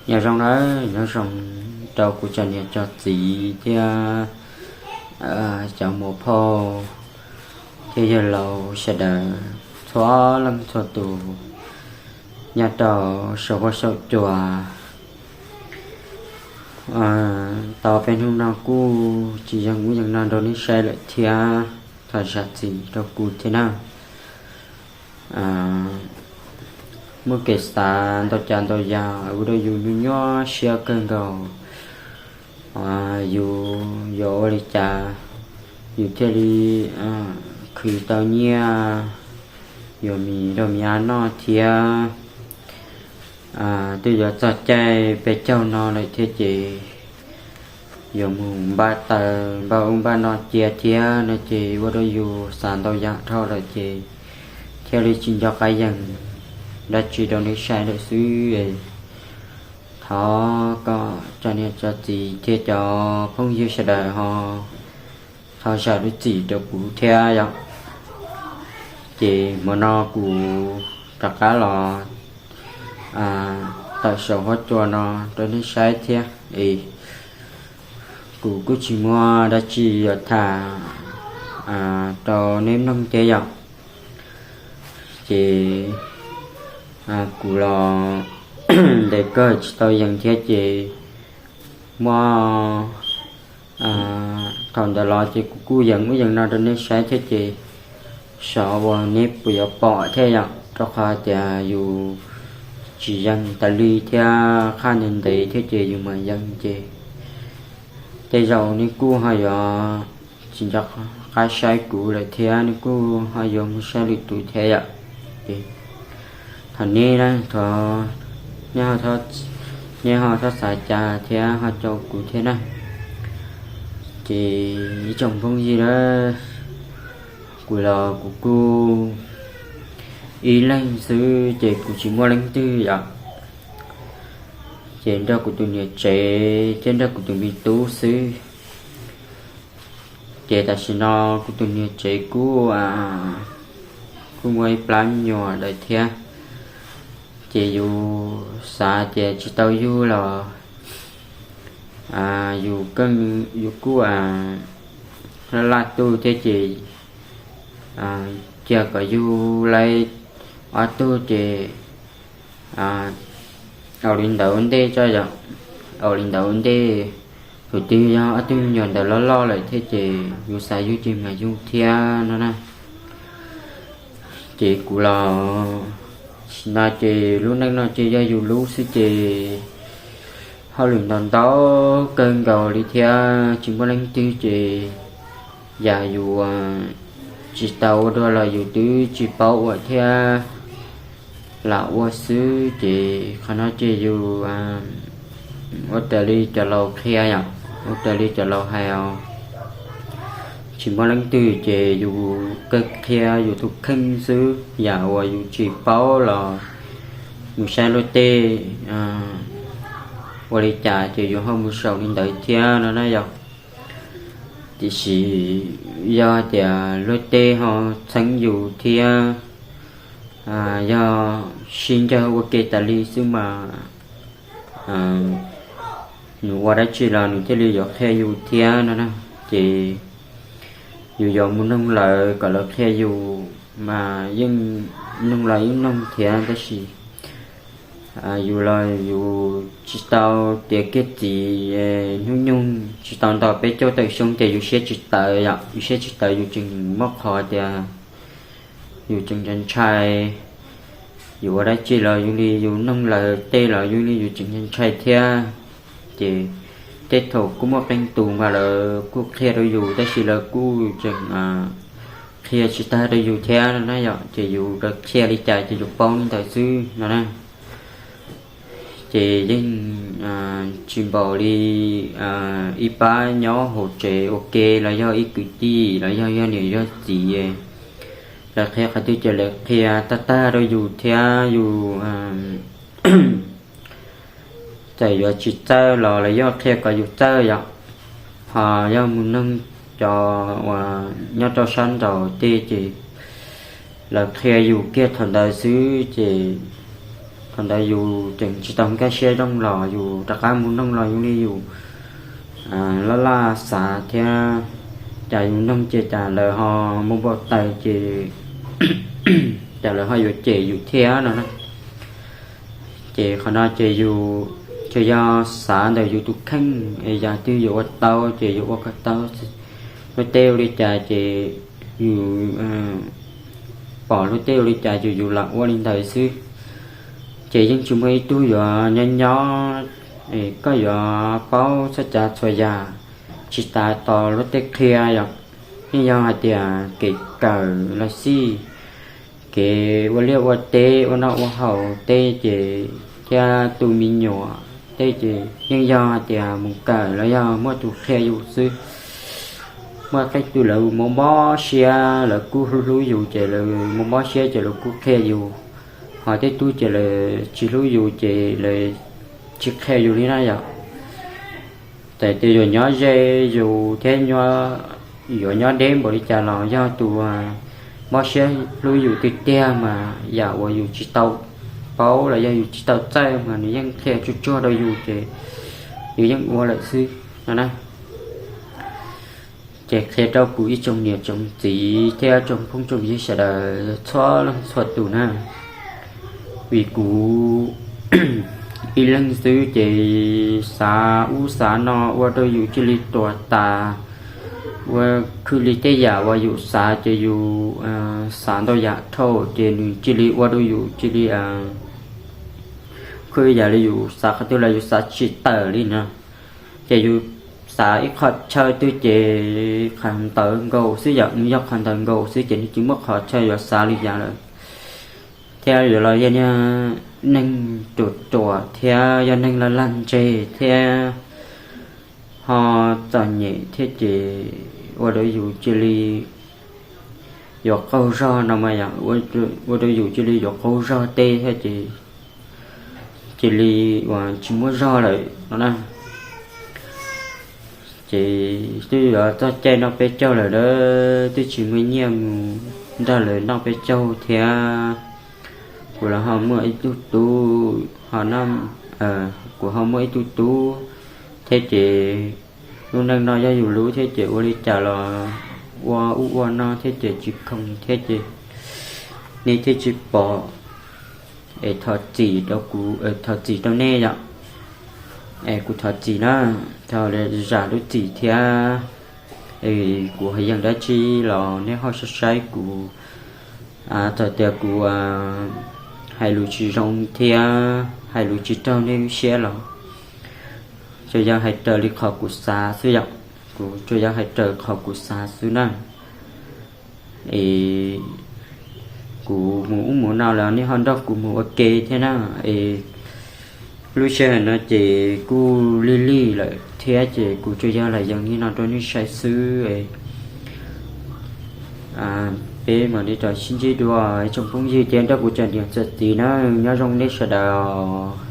Nyob zoo nawb, nyob zoo rau kuv cov niam cov txiv thiab cov muam phauj thiab yawg laus sawv daws txhua leej txhua tus nyob rau saum huab saum cua. Tau peb hnub no kuj tsis yeej ub yeej no rau nej saib lawm thiab, thov zam txim rau kuv thiab na. Muaj kev xav ntau cas ntau yam ua rau yus nyuaj nyuaj siab kawg nkaus. Yus yuav ua li cas yus thiaj li khwv tau nyiaj yuav mis rau mis noj thiab. Twb yuav txog caij peb caug no lawm thiab ces yuav mus npaj taws npaj ub npaj no cia thiab no ces ua rau yus xav ntau yam dhau lawm ces thiaj li tsis nco qab yees dab tsi rau nej saib lawm xwb. Thov kom cov niam cov txiv thiab cov phooj ywg sawv daws ho thov zam lub txim rau kuv thiab yom. Ces hmo no kuv rov qab los tawm saum huab cua no rau nej saib thiab es kuv kuj tsis muaj dab tsi yuav tham rau nej mloog thiab yom. Ces kuv los ntev kawg tsis tau yees thiab ces muaj thaum ntawd los ces kuv kuj yees ub yees no rau nej saib thiab ces xyov uas nej puas yuav pom thiab yom, rau qhov tias yus tsis yees tas li thiab qhaj ntev ntev thiab ces yus mam yees ces tej zaum nej kuj ho yuav tsis nco qab saib kuv lawm thiab nej kuj ho yuav mus saib lwm tus thiab yom. Ces thov nej na, thov nej ho txhob xav cas thiab ho caum kuv thiab na. Ces ib tsoom phooj ywg na, kuv los kuv kuj ib leeg xwb ces kuv tsis muaj leej twg yom. Ces nrog kuv tus niam tsev thiab nrog kuv tus me tub xwb. Ces tam sim no kuv tus niam tsev kuj, kuj muaj ib plab me nyuam lawm thiab. Ces yus xav tias tsis tau yug los yus kuj laj laj tuj thiab ces cia kom yug laib ob tug ces au li ntawd ua ntej tso yom, au li ntawd ua ntej. Thaum twg yog ob tug me nyuam ntawd loj loj lawm thiab ces yus xav yug ces mam yug thiab no na. Ces kuv los no ces lub neej no ces yog yus lub xwb ces hauj lwm ntau ntau kawg nkaus li thiab tsis muaj leej twg ces yam yus tsis tau ua dua los yus twb tsis paub ua thiab lam ua xwb ces qhov no ces yus ua raws li cov laus qhia yom, ua raws li cov laus hais os. Tsis muaj leej twg ces yus kawg qhia yus tus kheej xwb, yam uas yus tsis paub los mus saib luag tej ua li cas ces yus ho mus saum li ntawd thiab no na yom. Tiam sis yog tias luag tej ho txheeb yus thiab yog sib ncawg ua ke tas li xwb mas nws ua dab tsi los nws thiaj li yuav qhia yus thiab no na. Ces yus yuav mus noog lawv kom lawv qhia yus mas yeej noog los yeej noog thiab tab sis yus los yus tsis tau tiav kiag txiv hnub nyoog tsis tau nto peb caug tawm xyoo ces yus siab tsis tawv yom, yus siab tsis tawv yus tseem muaj qhov tias yus tseem ntshai ntshai. Yus ua dab tsi los yus li yus noog lawv tej los yus li yus tseem ntshai ntshai thiab. Ces tej thaum kuj muaj qee tus mas lawv kuj qhia rau yus tab sis lawv kuj tseem qhia tsis tag rau yus thiab no na yom, ces yus lawv qhia li cas ces yus paub li ntawd xwb no na. Ces yeej tsis npaum li ib pab nyob hauv tsev ua ke los yog ib kwv tij los yog yog niam yog txiv, lawv qhia qhov twg ces lawv qhia tag tag rau yus thiab yus txawm yuav tsis txawj los lawv yeej qhia kom yus txawj yom. Ho yog mus noog cov uas nyob rau sab nraud tej ces lawv qhia yus kiag thaum ntawd xwb ces Thaum ntawd yus tseem tsis tau nkag siab zoo los yus rov qab mus noog los yus li yus laj laj xav thiab, cas yus noog ces cas lawv ho muaj npau taws ces cas lawv ho yuav cem yus thiab no na. Ces qhov no ces yus tsuas yog xav ntawm yus tus kheej es yam twg yus ua tau ces yus ua kom tau. Luag tej ua li cas ces yus pom luag tej ua li cas ces yus lam ua li ntawd xwb. Ces yeej tsis muaj ib tug yuav nyob nyob, koj yuav paub txhua tsav txhua yam tsis tas tos luag tej qhia yom. Yeej yog hais tias kev kawm los xij, kev ua liaj ua teb ua noj ua haus tej ces thiab tu me nyuam tej ces yeej yog hais tias mus kawm los yog muaj tus qhia yus xwb. Muaj tej tug lawv mob mob siab lawv kuj hlub hlub yus ces lawv mob mob siab ces lawv kuj qhia yus, ho tej tug ces lawv tsis hlub yus ces lawv tsis qhia yus li na yom. Txawm tias yuav nyob ze yus thiab yuav nyob deb npaum li cas los yog tus mob siab hlub yus tiag tiag mas yam uas yus tsis tau paub los yog yus tsis tau txawj mas nws yeej qhia tsuag tsuag rau yus ces yus yeej ua lawm xwb no na. Ces qhia rau kuv ib tsoom niam tsoom txiv thiab tsoom phooj tsoom ywg sawv daws txhua leej txhua tus na, vim kuv ib leeg xwb ces xav ub xav no ua rau yus cia li tuag tas, ua khwj li tej yam uas yus xav ces yus xav ntau yam dhau ces nws cia li ua rau yus cia li khwj yam li yus xav qhov twg los yus xav tsis tawm li no. Ces yus xav ib qho chaw twg ces qhov ntawd nkaus xwb yom, yog qhov ntawd nkaus xwb ces nws tsis muaj qhov chaw yuav xav li cas lawm. Thiab yuav los yog niag neeg ruam ruam thiab yog neeg lag lag ntseg thiab ho txom nyem thiab ces ua rau yus cia li yuav qaug zog no mas yom, ua rau yus cia li yuav qaug zog tej thiab ces cia li uas tsis muaj zog lawm no na. Ces twb yuav txog caij noj peb caug lawm a, twb tsis muaj nyiaj mus nrog lawv noj peb caug thiab. Kuv los ho muaj ib tug tub, kuv ho muaj ib tug tub thiab ces lub neej no yog yus lub thiab ces ua li cas los ua ub ua no thiab ces tsis khoom thiab ces nej thiaj tsis pom. Es thov txim rau kuv, thov txim rau nej yom. Es kuv thov txim na, thov zam lub txim thiab. Es kuv hais yeej dab tsi los nej ho saib saib kuv, txawm tias kuv hais lus tsis zoo thiab hais lus tsis raug nej lub siab los tsuas yog hais raws li qhov kuv xav xwb yom. Kuv tsuas yog hais raws qhov kuv xav xwb na. Es kuv mus ub mus no los nej ho nrog kuv mus ua ke thiab na. Es lub sij hawm no ces kuj lig lig lawm thiab ces kuv tsuas yog lam yees li no rau nej saib xwb. Peb mam li rov sib ntsib dua tsoom phooj ywg thiab nrog kuv tsoom niam tsoom txiv na, nyob zoo nej sawv daws os.